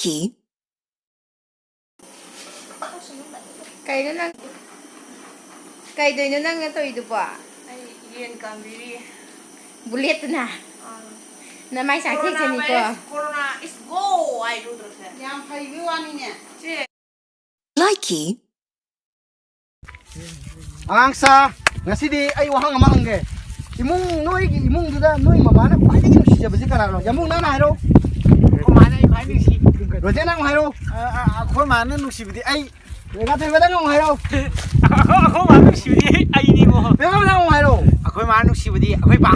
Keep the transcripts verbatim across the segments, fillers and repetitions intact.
ꯂꯥꯏꯀꯤ꯫ ꯀꯩꯅꯣ ꯅꯪ, ꯀꯩꯗꯣꯏꯅꯣ ꯅꯪꯅ ꯇꯧꯔꯤꯗꯨꯕꯣ? ꯑꯩ ꯌꯦꯟ ꯀꯥꯝꯕꯤꯔꯤ꯫ ꯕꯨꯂꯦꯠꯇꯨꯅ? ꯑꯥ꯫ ꯅꯃꯥꯏ ꯆꯥꯛꯊꯦꯛꯆꯅꯤꯀꯣ꯫ Corona virus, corona is go ꯍꯥꯏꯔꯨꯗ꯭ꯔꯣ ꯁꯦ? ꯌꯥꯝ ꯍꯩꯕꯩ ꯋꯥꯅꯤꯅꯦ꯫ ꯁꯦ꯫ ꯂꯥꯏꯀꯤ꯫ ꯑꯉꯥꯡꯁꯥ, ꯉꯁꯤꯗꯤ ꯑꯩ ꯋꯥꯍꯪ ꯑꯃ ꯍꯪꯒꯦ꯫ ꯏꯃꯨꯡ, ꯅꯣꯏꯒꯤ ꯏꯃꯨꯡꯗꯨꯗ ꯅꯣꯏ ꯃꯃꯥꯅ ꯈ꯭ꯋꯥꯏꯗꯒꯤ ꯅꯨꯡꯁꯤꯖꯕꯁꯤ ꯀꯅꯥꯅꯣ? ꯌꯥꯝꯕꯨꯡ, ꯅꯪꯅ ꯍꯥꯏꯔꯣ꯫ ꯑꯩꯈꯣꯏ ꯃꯥꯅ ꯑꯩ ꯈ꯭ꯋꯥꯏ ꯅꯨꯡꯁꯤ꯫ ꯔꯣꯖꯦ, ꯅꯪ ꯑꯃꯨꯛ ꯍꯥꯏꯔꯣ꯫ ꯑ, ꯑ, ꯑꯩꯈꯣꯏ ꯃꯥꯅ ꯅꯨꯡꯁꯤꯕꯗꯤ ꯑꯩ꯫ ꯔꯦꯈꯥꯊꯣꯏꯕ, ꯅꯪ ꯑꯃꯨꯛ ꯍꯥꯏꯔꯣ꯫ ꯑꯩꯈꯣꯏ, ꯑꯩꯈꯣꯏ ꯃꯥꯅ ꯅꯨꯡꯁꯤꯕꯗꯤ ꯑꯩꯅꯤꯉꯣ꯫ ꯕꯦꯝꯃ, ꯅꯪ ꯑꯃꯨꯛ ꯍꯥꯏꯔꯣ꯫ ꯑꯩꯈꯣꯏ ꯃꯥꯅ ꯅꯨꯡꯁꯤꯕꯗꯤ ꯑꯩꯈꯣꯏ ꯄꯥ꯫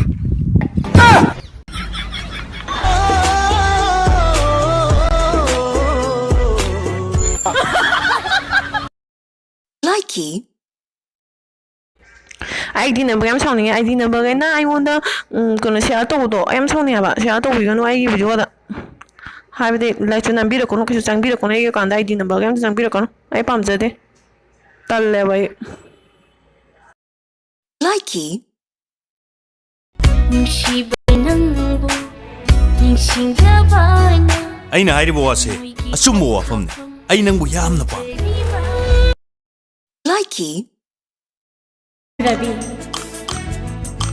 ꯂꯥꯏꯀꯤ꯫ ꯑꯩꯗꯤ ꯅꯝꯕꯔ ꯌꯥꯝ ꯁꯥꯎꯅꯤꯡꯉꯦ꯫ ꯑꯩꯗꯤ ꯅꯝꯕꯔꯒꯩꯅ ꯑꯩꯉꯣꯟꯗ, ꯎꯝ, ꯀꯩꯅꯣ, ꯁꯤꯌꯥꯔ ꯇꯧꯕꯗꯣ ꯑꯩ ꯌꯥꯝ ꯁꯥꯎꯅꯤꯡꯉꯦ ꯍꯥꯏꯕ꯫ ꯁꯤꯌꯥꯔ ꯇꯧꯕꯤꯒꯅꯨ ꯑꯩꯒꯤ ꯚꯤꯗꯤꯑꯣꯗ꯫ ꯍꯥꯏꯕꯗꯤ ꯂꯥꯏꯛꯁꯨ ꯅꯝꯕꯤꯔꯛꯀꯅꯨ, ꯀꯩꯁꯨ ꯆꯪꯕꯤꯔꯛꯀꯅꯨ ꯑꯩꯒꯤ ꯑꯦꯀꯥꯎꯟꯗ, ꯑꯩꯗꯤ ꯅꯝꯕꯔꯒ ꯑꯝꯇ ꯆꯪꯕꯤꯔꯛꯀꯅꯨ꯫ ꯑꯩ ꯄꯥꯝꯖꯗꯦ꯫ ꯇꯜꯂꯦꯕ ꯑꯩ꯫ ꯂꯥꯏꯀꯤ꯫ ꯅꯨꯡꯁꯤꯕ ꯅꯪꯕꯨ ꯅꯤꯡꯁꯤꯡꯗꯕꯅ ꯑꯩꯅ ꯍꯥꯏꯔꯤꯕ ꯋꯥꯁꯦ ꯑꯆꯨꯝꯕ ꯋꯥꯐꯝꯅꯤ꯫ ꯑꯩ ꯅꯪꯕꯨ ꯌꯥꯝꯅ ꯄꯥꯝꯃꯤ꯫ ꯂꯥꯏꯀꯤ꯫ ꯔꯕꯤ,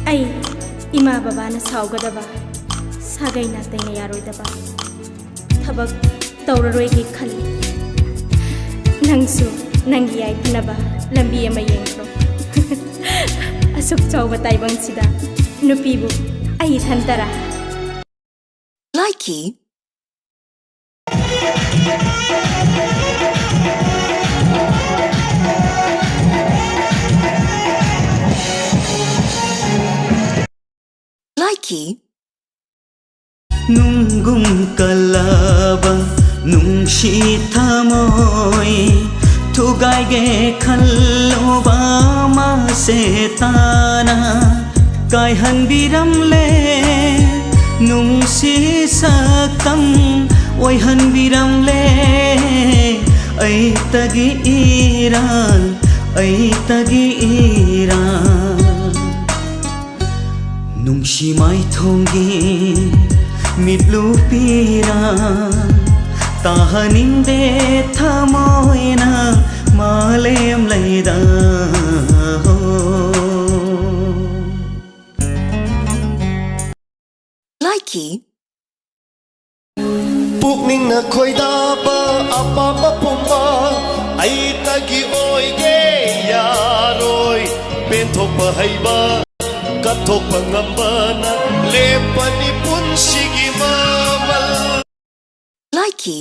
ꯑꯩ ꯏꯃꯥ ꯕꯕꯥꯅ ꯁꯥꯎꯒꯗꯕ, ꯁꯥꯒꯩ ꯅꯥꯇꯩꯅ ꯌꯥꯔꯣꯏꯗꯕ ꯊꯕꯛ ꯇꯧꯔꯔꯣꯏꯒꯦ ꯈꯜꯂꯤ꯫ ꯅꯪꯁꯨ ꯅꯪꯒꯤ ꯌꯥꯏꯐꯅꯕ ꯂꯝꯕꯤ ꯑꯃ ꯌꯦꯡꯈ꯭ꯔꯣ꯫ ꯑꯁꯨꯛ ꯆꯥꯎꯕ ꯇꯥꯏꯕꯪꯁꯤꯗ ꯅꯨꯄꯤꯕꯨ ꯑꯩ ꯏꯊꯟꯇꯔꯥ? ꯂꯥꯏꯀꯤ꯫ ꯂꯥꯏꯀꯤ꯫ ꯅꯨꯡꯒꯨꯝ ꯀꯜꯂꯕ ꯅꯨꯡꯁꯤ ꯊꯃꯣꯏ ꯊꯨꯒꯥꯏꯒꯦ ꯈꯜꯂꯨꯕ ꯃꯥꯁꯦ ꯇꯥꯅ ꯀꯥꯏꯍꯟꯕꯤꯔꯝꯂꯦ, ꯅꯨꯡꯁꯤ ꯁꯛꯇꯝ ꯑꯣꯏꯍꯟꯕꯤꯔꯝꯂꯦ꯫ ꯑꯩꯇꯒꯤ ꯏꯔꯥꯜ, ꯑꯩꯇꯒꯤ ꯏꯔꯥꯜ꯫ ꯅꯨꯡꯁꯤ ꯃꯥꯏꯊꯣꯡꯒꯤ ꯃꯤꯠꯂꯨ ꯄꯤꯔꯥ, ꯇꯥꯍꯟꯅꯤꯡꯗꯦ ꯊꯃꯣꯏꯅ ꯃꯥꯂꯦꯝ ꯂꯩꯗ ꯍꯣ꯫ ꯂꯥꯏꯀꯤ꯫ ꯄꯨꯛꯅꯤꯡꯅ ꯈꯣꯏꯗꯥꯕ ꯑꯄꯥꯝꯕ ꯄꯨꯝꯕ ꯑꯩꯇꯒꯤ ꯑꯣꯏꯒꯦ ꯌꯥꯔꯣꯏ꯫ ꯄꯦꯟꯊꯣꯛꯄ ꯍꯩꯕ, ꯀꯠꯊꯣꯛꯄ ꯉꯝꯕꯅ ꯂꯦꯞꯄꯅꯤ ꯄꯨꯟꯁꯤꯒꯤ ꯃꯃꯜ꯫ ꯂꯥꯏꯀꯤ꯫